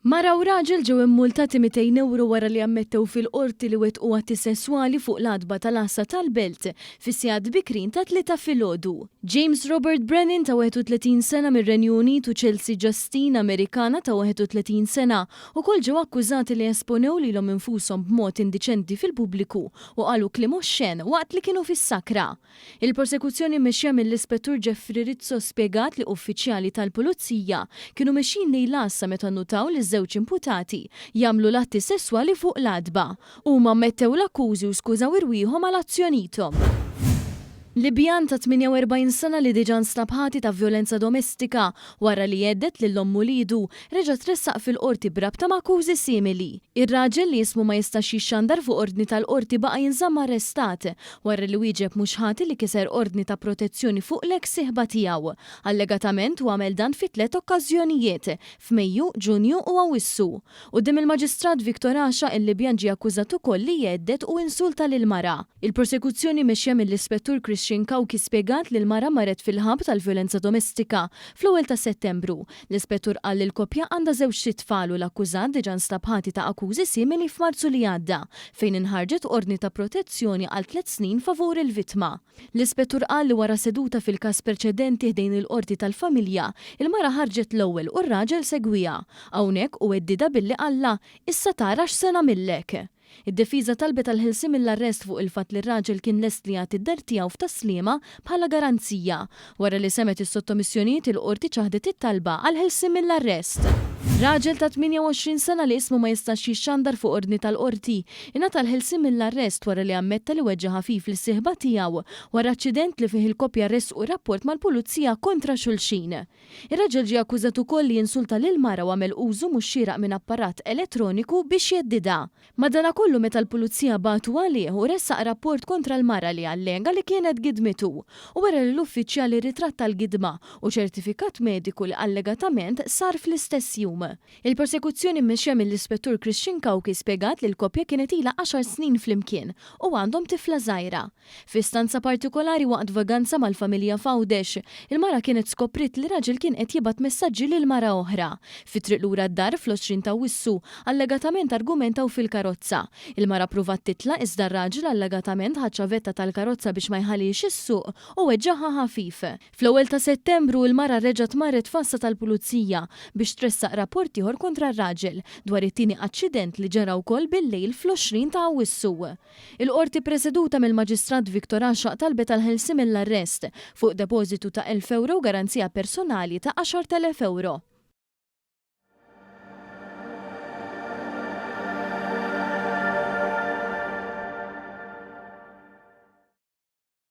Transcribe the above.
Mara u raġel ġew immultati 200 ewro wara li ammettew fil-Qorti li wettqu atti sesswali fuq l-għatba tal-għassa tal-Belt fis-sigħat bikrin tat-Tlieta filgħodu. James Robert Brennan ta' 31 sena mir-Renju Unit u Chelsea Justine, Amerikana ta' 31 sena, ukoll ġew akkużati li esponew lilhom infushom b'mod indiċenti fil-pubbliku u qalu kliem oxxen waqt li kienu fis-sakra. Il-prosekuzzjoni mmexxija mill-Ispettur Jeffrey Rizzo spjegat li uffiċjali tal-Pulizija kienu mexjin lejn l-għassa meta nnutaw liż-żewġ imputati jagħmlu l-atti sesswali fuq l-għatba. Huma ammettew l-akkużi u skużaw irwieħhom għal azzjonithom. Libjan ta' 48 sena li diġà nstab ħati ta' vjolenza domestika wara li hedded lil omm uliedu, reġa' tressaq fil-Qorti b'rabta ma' akkużi simili. Ir-raġel li ismu ma jistax jixxandar fuq ordni tal-Qorti baqa' jinżamm arrestat wara li wieġeb mhux ħati li kiser ordni ta' protezzjoni fuq l-eks sieħba tiegħu. Allegatament hu għamel dan fi tlett okkażjonijiet, f'Mejju, Ġunju u Awwissu. Quddiem il-Maġistrat Victor Asha, il-Libjan ġie akkużat ukoll li jhedded u insulta lill-mara. Il-prosekuzzjoni mexxija mill-Ispettur Christian Cauchi spjegat li l-mara marret fil-ħabs għall-vjolenza domestika fl-ewwel ta' Settembru. L-Ispettur qal li l-koppja għandha żewġt itfal u l-akkużat diġà nstab ħati ta' akkużi simili f'Marzu li għadda, fejn inħarġet ordni ta' protezzjoni għal tlett snin favur il-vittma. L-Ispettur qal li wara seduta fil-każ preċedenti ħdejn il-Qorti tal-Familja, il-mara ħarġet l-ewwel u r-raġel segwiha. Hawnhekk hu heddidha billi qallha, Issa tara x'se nagħmillek. Id-difiża talbet għall-ħelsien mill-arrest fuq il-fatt li r-raġel kien lest li jagħti d-dar tiegħu f'Tas-Sliema bħala garanzija. Wara li semgħet is-sottomissjonijiet il-Qorti ċaħdet it-talba għall-ħelsien mill-arrest. Raġel ta' 28 sena li ismu ma jistax jixxandar fuq ordni tal-Qorti, ingħata l-ħelsien mill-arrest wara li ammetta li weġġa' ħafif lis-sieħba tiegħu wara aċċident li fih il-koppja ressqu rapport mal-Pulizija kontra xulxin. Ir-raġel ġie akkużat ukoll li insulta lil mara u għamel użu mhux xieraq minn apparat elettroniku biex jheddidha. Madanakollu meta l-Pulizija bagħtu għalih hu ressaq rapport kontra l-mara li allega li kienet gidmitu u wera lill-uffiċjali ritratt tal-gidma u ċertifikat mediku li allegatament sar fl-istess jum. Il-prosekuzzjoni mmexxija mill-Ispettur Christian Cauchi spjegat li l-koppja kienet ilha għaxar snin flimkien u għandhom tifla żgħira. F'istanza partikolari waqt vaganza mal-familja f'Għawdex, il-mara kienet skopriet li raġel kien qed jibgħat messaġġi lil mara oħra. Fit-triq lura d-dar fl-20 ta' Awwissu, allegatament argumentaw fil-karozza. Il-mara ppruvat titlaq iżda r-raġel allegatament ħa ċ-ċavetta tal-karozza biex ma jħallihiex issuq u weġġagħha ħafif. Fl-ewwel ta' Settembru, il-mara reġgħet marret f'għassa tal-Pulizija biex tressaq rapport ieħor kontra r-raġel dwar it-tieni aċċident li ġara wkoll bil-lejl fl-20 ta' Awwissu. Il-Qorti ppreseduta mill-Maġistrat Victor Għaxaq talbet għall-ħelsien mill-arrest, fuq depożitu ta' 1,000 ewro u garanzija personali ta' 10,000 ewro.